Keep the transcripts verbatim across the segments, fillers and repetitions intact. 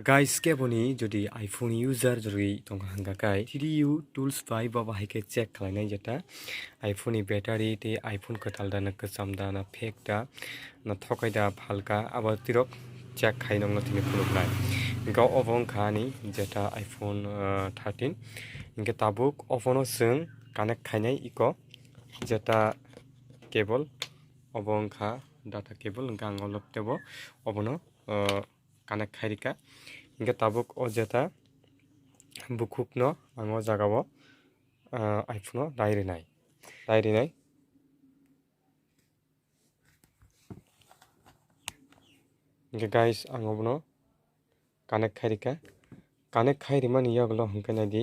Guys, keboni jodi iPhone user jodi tongkha hwnkha kai, three U tools bai bo bahai khe check khlainai jeta iPhone ni battery tei iPhone kwtal dana kwcham dana fake da na thokai da phalka abo tirok check khai nokno thini phunuknai. Hwnkhe obo wngkha ani jeta iPhone, ah, thirteen. Hwnkhe tabuk ophono chwng connect khainai iko jeta cable, obo wngkha data cable, hwnkhe ang o laptop o obono, ah, connect khai rikha. Hwnkhe tabuk o jeta bukhukno ang o jagao, ah, iPhone o dai rinai, dai rinai. Hwnkhe guys, ang obono connect khai rikha. Connect khai rimani yagulo hwnkhe naidi,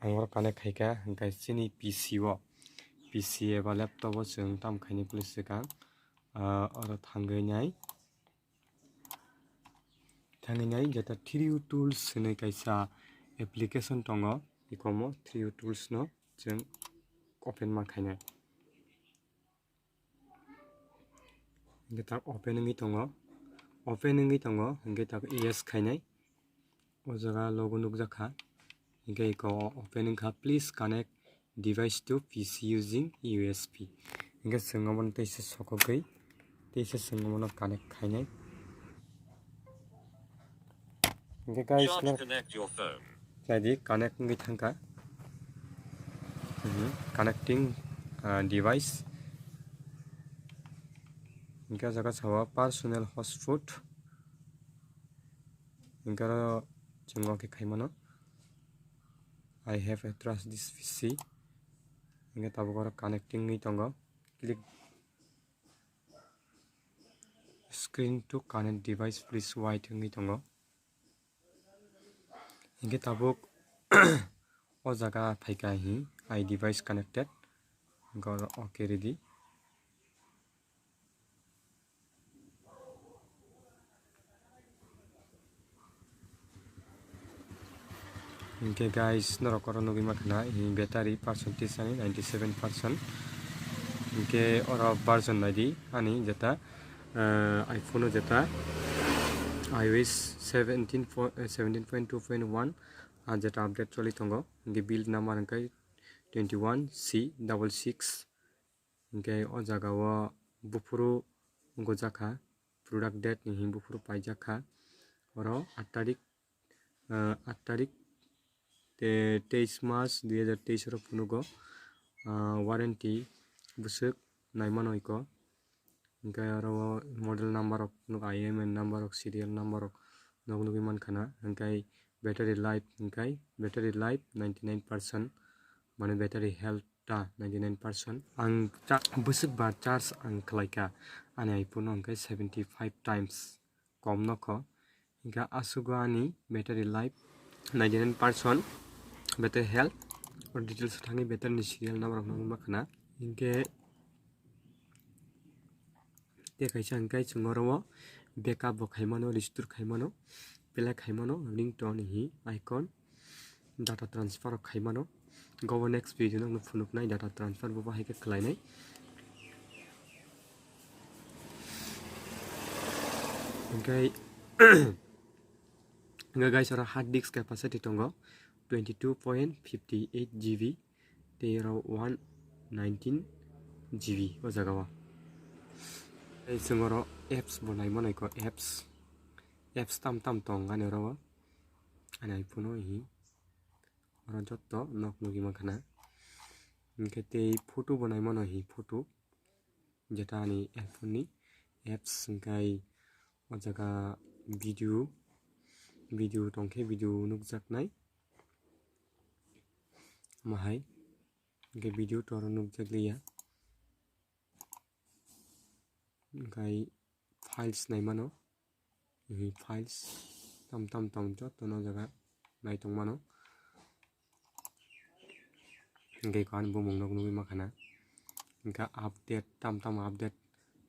ang oro connect khaikha hwnkhe chini P C o, P C eba laptop o chwng tam khaini pwlwi swkang, ah, oro thangwi nai. Thangwi nai jeta three U tools hinwi kaisa application tongo, ikomo three U tools no chwng open ma khainai. Hwnkhe tak open wngwi tongo, open wngwi tongo, hwnkhe tak yes khainai. O jaga logo nukjakha, hwnkhe iko open wngkha, "Please connect device to P C using U S B." Hwnkhe chwng obono teisa sokogwi, teisa chwng obono connect khainai. Hwnkhe guys, no connect your phone. Naidi connect wngwi thangkha. Mhm, connecting, ah, device. Hwnkhe o jaga sao personal hotspot. Hwnkhe oro chwng o khe khaimano. "I have a trust this P C." Hwnkhe tabuk oro connecting wngwi tongo. Click screen to connect device, please wait wngwi tongo. Hwnkhe tabuk o jaga phaikha hi, "I device connected." Hwnkhe oro okay ridi. Hwnkhe guys, norok oro nugwi mankha na, hi battery percentage ani ninety seven percent. Hwnkhe oro version naidi ani jeta, eh, iPhone o jeta iOS seventeen po-, eh, seventeen point two point one, ah, jeta update choli tongo. Hwnkhe build number hwnkhe twenty one C double six. Hwnkhe o jaga o buphuru gujak kha, product date ni hwnwi buphuru paijak kha. Oro aat tarik, ah, aat tarik, te-, teis March dui hajar teis oro phunugo, ah, warranty bwswk naimano iko. Hwnkhe oro o model number rok phunuk, I M E I number rok, serial number rok nok nugwi mankha na. Hwnkhe battery life, hwnkhe battery life ninety nine percent, mane battery health ta ninety nine percent. Ang cha-, bwswk ba charge ang khlaikha ani iPhone o hwnkhe seventy five times kom nokho. Hwnkhe aswk o ani battery life ninety nine percent, battery health, o details o thangwi battery ni serial number rok nugwi mankha na. Hwnkhe tei kaisa hwnkhe chwng oro o backup bo khaimano, restore khaimano, play khaimano, ringtone hi icon, data transfer rok khaimano. Gobo next video nokno phunuknai data transfer bo bahai khe khlainai. Hwnkhe, hwnkhe guys, oro hard disk capacity tongo twenty two point fifty eight G B. Tei oro one nineteen G B o jaga o. Tei chwng oro apps bo naimano iko apps. Apps tam tam tong ani oro o. Ani iPhone o hi. Oro jotto nok nugwi mankha na. Hwnkhe tei photo bo naimano hi photo. Jeta ani iPhone ni apps hwnkhe o jaga video, video tongkhe video nukjaknai. Mahai hwnkhe video toro nukjakliya. Hwnkhe files naimano. Files tam tam tong jotono jaga naitongmano. Hwnkhe ani bumung nok nugwi mankha na. Hwnkhe update tam tam update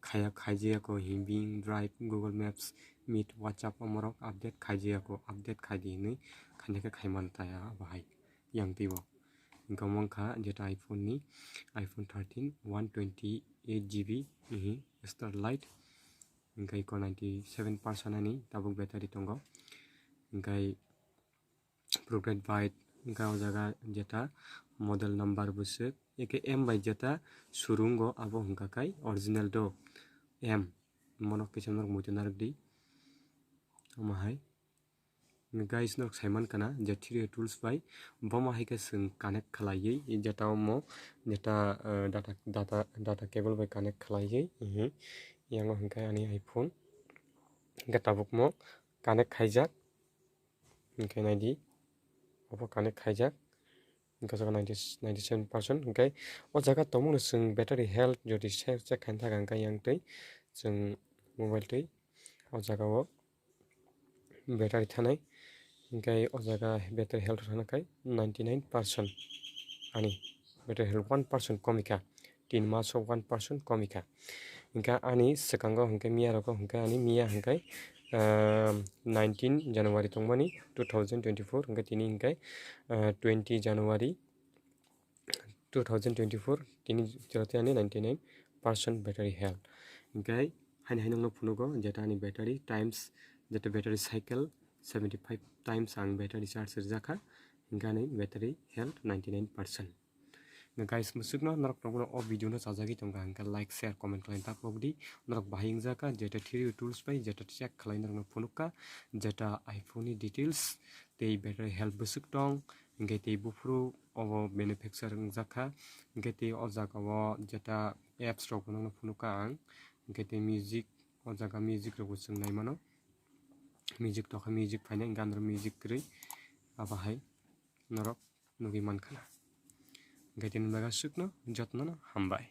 khaya khaijaya ko hi Bing, Drive, Google Maps, Meet, WhatsApp omorok update khaijaya ko, update khaidi hinwi khaina khe khaimano taya abo hai yang twibo. Hwnkhe omo wngkha jeta iPhone ni, iPhone thirteen one twenty eight G B hi Starlight. Hwnkhe iko ninety seven percent ani tabuk battery tongo. hwnkhe product by, hwnkhe o jaga jeta model number bwswk, eke M bai jeta surungo abo hwnkha khai original do M, mono kisa norok muitu narwk di. Omo hai guys, norok saiman kana je three D tools bai bomo hai khe chwng connect khlaiwi jeta omo jeta, eh, data, data, data cable bai connect khlaiwi, mhm, yango hwnkhe ani iPhone hwnkhe tabukmo connect khaijak. Hwnkhe naidi, obo connect khaijak. Hwnkhe o jaga ninety, ninety seven percent. Hwnkhe o jaga tongmani chwng battery health jodi se check khaina thang hwnkhe yang twi chwng mobile twi o jaga o battery thanai. Hwnkhe o jaga battery health thana khai ninety nine percent ani battery health one percent komikha. Tin maso one percent komikha. Hwnkhe ani swkango hwnkhe miya rogo hwnkhe ani miya hwnkhe, ah, nineteen January tongmani two thousand twenty-four, hwnkhe tini hwnkhe, ah, twenty January two thousand twenty-four, tini jora tei ani ninety nine percent battery health. Hwnkhe haini hai nokno phunugo jeta ani battery times, jeta battery cycle seventy five times ang battery charge rijak kha, hwnkhe ani battery health ninety nine percent. Guys, mwswkno norok rokno o video no chajagwi tongkha hwnkhe like, share, comment khlaina ta pokdi. Norok bahai wngjak kha jeta three D tools bai jeta check khlai norokno phunukha, jeta iPhone ni details tei battery health bwswk tong, hwnkhe tei buphuru obo manufacture wngjak kha, hwnkhe tei o jaga o jeta apps rok bo nokno phunukha ang, hwnkhe tei music, o jaga music rok bo chwng nai mano, music tokha, music phainai hwnkhe andro music kwrwi abo hai norok nugwi mankha na. Hwnkhe tini bagwi aswkno jotno no hambai.